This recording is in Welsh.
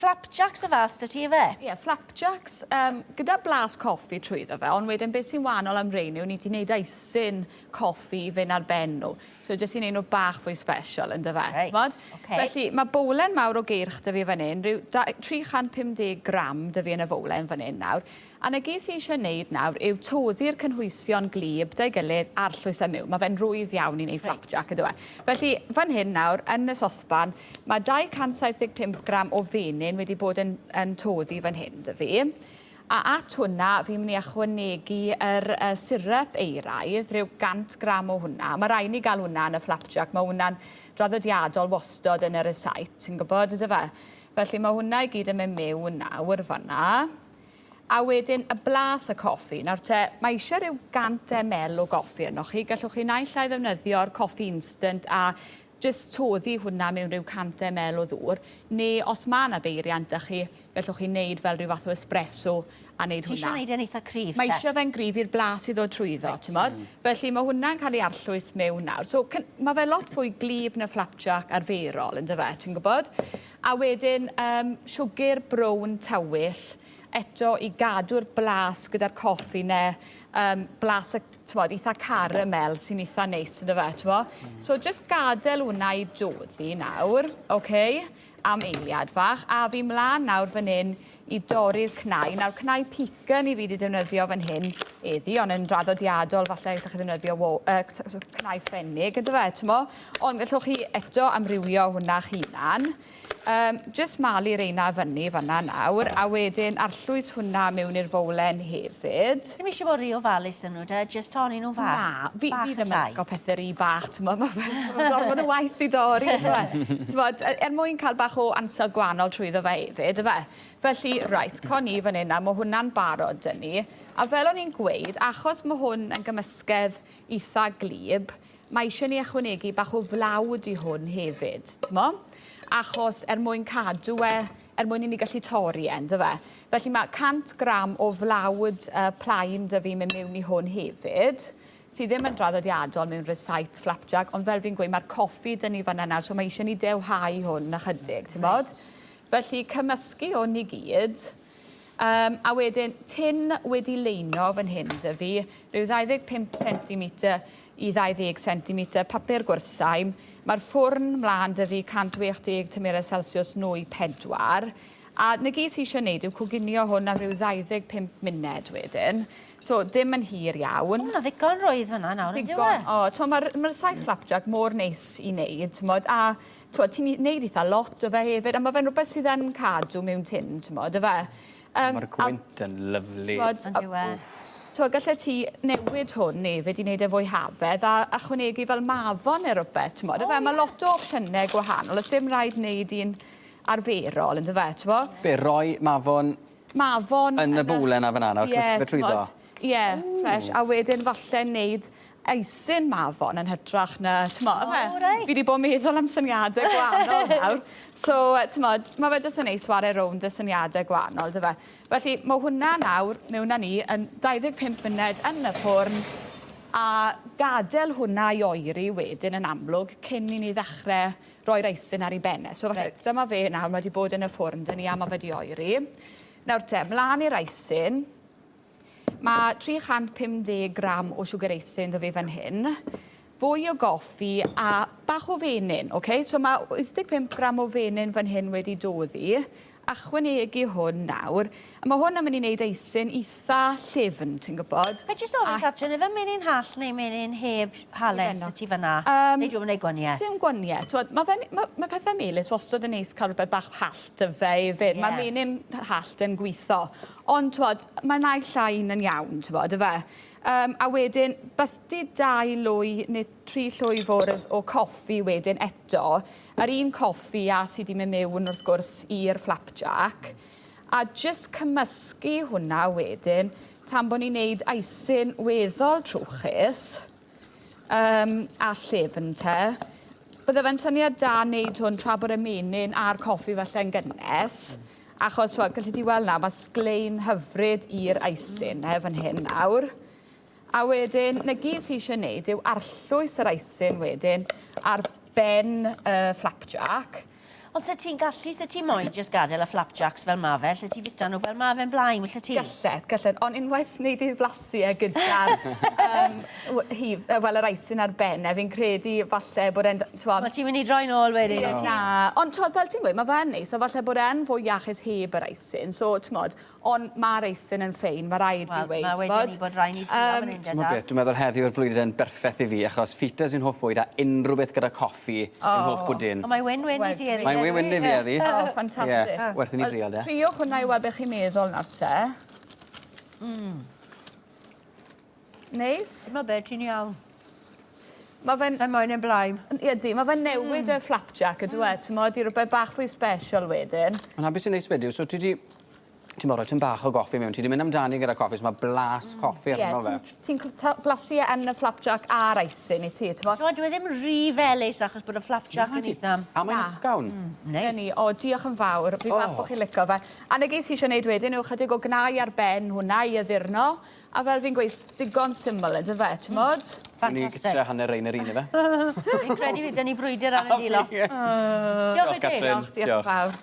Flapjacks y fath 'da ti ife? Ie, flapjacks yym gyda blas coffi trwyddo fe ond wedyn beth sy'n wahanol am rein yw ni 'di neud icing coffi i fyn' ar ben nhw. So jyst i neud nhw bach fwy special yndyfe? Reit. T'mod? Oce. Felly ma' bowlen mawr o geirch 'da fi fan 'yn ryw dau- 350 gram 'da fi yn y fowlen fan 'yn nawr. A 'na gyd sy eisiau neud nawr yw toddi'r cynhwysion gwlyb 'da'i gilydd arllwys e miwn. Ma' fe'n rwydd iawn i neud flapjack ydyw e? Felly, fan hyn nawr, yn y sosban, ma' 275 gram o fenyn wedi bod yn yn toddi fan hyn 'da fi. A at hwnna, fi'n mynd i ychwanegu yr uh, syrup eiraidd, rhyw 100 gram o hwnna. Mae rhaid ni gael hwnna yn y flapjack, mae hwnna'n draddodiadol wastod yn y recipe, ti'n gwybod, ydy fe? Felly mae hwnna i gyd yn mynd mewn nawr fanna. A wedyn y blas y coffi. Nawr te, mae eisiau rhyw 100 ml o goffi ynoch chi. Gallwch chi naill ai ddefnyddio'r coffi instant a jyst toddi hwnna mewn rhyw 100 ml o ddŵr, neu os mae yna beiriant 'da chi, gallwch chi wneud fel rhyw fath o espresso a wneud Ti hwnna. eisiau neud e'n eitha cryf te? Mae eisiau fe'n gryf i'r blas i ddod trwyddo, Reit. timod? Felly mae hwnna'n cael ei arllwys mewn nawr. So mae fe lot fwy gwlyb na flapjack arferol, yndyfe, ti'n gwybod? A wedyn yym siwgr brown tywyll eto i gadw'r blas gyda'r coffi 'ne yym blas y t'mod itha caramel sy'n itha neis on'd yfe t'mo'? So jyst gadel wnna i doddi nawr oce am eiliad fach a fi mlan nawr fan 'yn i dorri'r cnau. Nawr cnau pecan i fi 'di defnyddio fan hyn eddi ond yn draddodiadol falle gallwch chi ddefnyddio wo- yy cnau Ffrenig on'd yfe t'mo'? Ond gallwch chi eto amrywio hwnna 'ch hunan. Yym jyst malu reina fyny fanna nawr a wedyn arllwys hwnna mewn i'r fowlen hefyd. Dim eisiau bod rhy ofalus yn nhw de, jyst torri nhw'n fach. Na, fi, bach fi ddim yn llai. lico pethe rhy bach, t'mo' ma' fe ma' gormod o waith i dorri on'd yw e? T'mod er mwyn cael bach o ansawdd gwahanol trwyddo fe hefyd yfe? Felly reit, co ni fan 'yn a ma' hwnna'n barod 'da ni. A fel o'n i'n gweud, achos ma' hwn yn gymysgedd itha gwlyb, Mae eisiau ni ychwanegu bach o flawd i hwn hefyd, t'mo'? Achos er mwyn cadw e, er mwyn i ni gallu torri e, yndyfe? Felly mae 100 gram o flawd uh, plaen 'da fi mynd mewn i hwn hefyd, sydd ddim yn draddodiadol mewn recipe flapjack, ond fel fi'n gweud, mae'r coffi 'da ni fan'na nawr, so mae eisiau ni dewhau hwn ychydig, t'mod? Felly cymysgu hwn i gyd. Um, a wedyn, tin wedi leino fan hyn 'da fi, rhyw 25 centimetr i 20 centimetr, papur gwrthsaim. Mae'r ffwrn mlaen 'da fi 180 tymheredd Celsius nwy 4. A 'na gyd sy eisiau wneud yw coginio hwn am ryw 25 munud wedyn. So, dim yn hir iawn. O, 'na ddigon rwydd fan'na nawr, on'd yw e? Digon. O, t'mo' ma'r ma saith flapjack mor neis i wneud, t'mod, a T'mod, ti'n neud itha lot o fe hefyd, a ma' fe'n rwbeth sydd yn cadw mewn tin, t'mod, yfe? Um, Mae'r gwynt yn lyfli. T'mod, On'd yw e? T'mod, gallet ti newid hwn hefyd i neud e fwy hafedd a ychwanegu fel mafon neu rwbeth, t'mod, yfe? Ma' lot o opsiyne gwahanol, o's dim raid neud un arferol, yndyfe, t'mo'? Be, roi mafon Mafon yn y bowlen 'na fan 'na nawr, cymysgu fe trwyddo? Ie, ffres. A wedyn falle neud eisin mafon yn hytrach na, t'mo', yfe? O reit. Fi 'di bod yn meddwl am syniade gwahanol nawr. So, t'mod, ma' fe jyst yn neis ware rownd y syniade gwahanol, dyfe? Felly, ma' hwnna nawr mewn â ni yn 25 munud yn y ffwrn a gadel hwnna i oeri wedyn yn amlwg cyn i ni ddechre roi'r eisin ar ei ben e. So falle, Reit. dyma fe nawr, ma' 'di bod yn y ffwrn 'da ni a ma' fe 'di oeri. Nawr te, mlan i'r eisin. Mae 350 gram o siwgr eisin 'da fi fan hyn, fwy o goffi a bach o fenyn, ok? So mae 85 gram o fenyn fan hyn wedi doddi. Ychwanegu hwn nawr. A mae hwn yn mynd i wneud eisin eitha llyfn, ti'n gwybod. Ga i jyst ofyn Catrin, ife menyn hallt neu menyn heb halen sy ti fan'na? Yym... Neu dio'm yn neud gwanieth? Sim gwanieth. T'mod, ma' fe'n... Ma' ma' pethe melys wastod yn neis cael rhywbeth bach hallt 'da fe hefyd. Ie. Ma' menyn hallt yn gwitho. Ond t'mod, mae naill ai un yn iawn, t'mod, yfe? Yym, a wedyn, bythdi dau lwy neu tri llwy fwrdd o coffi wedyn eto, yr un coffi a sy 'di mynd mewn, wrth gwrs, i'r flapjack. A jyst cymysgu hwnna wedyn tan bo' ni'n neud icing weddol trwchus. Yym, a llyfn te. Bydde fe'n syniad da neud hwn tra bod y menyn a'r coffi falle yn gynnes, achos wel, galli di weld nawr, mae sglein hyfryd i'r icing e fan hyn nawr. A wedyn, 'na gyd sy eisiau neud yw arllwys yr icing wedyn ar ben y flapjack. Ond se ti'n gallu, se ti moyn jyst gadael y flapjacks fel ma fe, lle ti fita nhw fel ma fe'n blaen, wylle ti? Gallet, gallet, ond unwaith wnei di flasu e gyda'r yym hif, wel yr icing ar ben e, fi'n credu falle bod e'n, t'mod... So ti'n mynd i droi nôl wedyn, wyt ti? Na, ond t'mod, fel ti'n gweud, ma' fe yn neis, a falle bod e'n fwy iachus heb yr icing, so t'mod, Ond ma'r eisin yn ffein, ma' raid fi weud, Wel, ma' wedyn ni bod raid ni drio fan hyn de, T'mod beth, dwi'n meddwl heddi yw'r flwyddyn berffeth i fi, achos ffitas yw'n hoff fwyd a unrhyw beth gyda coffi yw'n hoff bwdin. Ond mae win-win i ti heddi. Mae'n win-win i fi heddi. O, ffantastig. Ie, werth i ni drial de. Triwch hwnna i weld beth chi'n meddwl nawr te. Neis? T'mo' be', ti'n iawn. Ma' fe'n... Sai moyn e'n blaen. Ydi, ma' fe'n newid y flapjack ydyw e, t'mod, i rwbeth bach fwy special wedyn. Ond 'na beth sy'n neis 'fyd yw, so ti 'di, ti'n rhoi tipyn bach o goffi mewn, ti 'di mynd amdani gyda coffi, so ma' blas coffi arno fe. Ie, ti'n blasu e yn y flapjack a'r icing i ti, t'mod. T'mod, dyw e ddim rhy felys achos bod y flapjack yn eitha... A mae'n ysgawn. Neis. 'Na ni, o, diolch yn fawr, fi falch bo' chi'n lico fe. A 'na gyd sy isie neud wedyn yw chydig o gnau ar ben hwnna i addurno, A fel fi'n gweud, digon syml yndyfe, t'mod? Ni gytre hanner rein yr un ife? Fi'n credu fydd 'da ni frwydr ar y dilo. Diolch Diolch i ti. Catrin. Diolch, diolch yn fawr.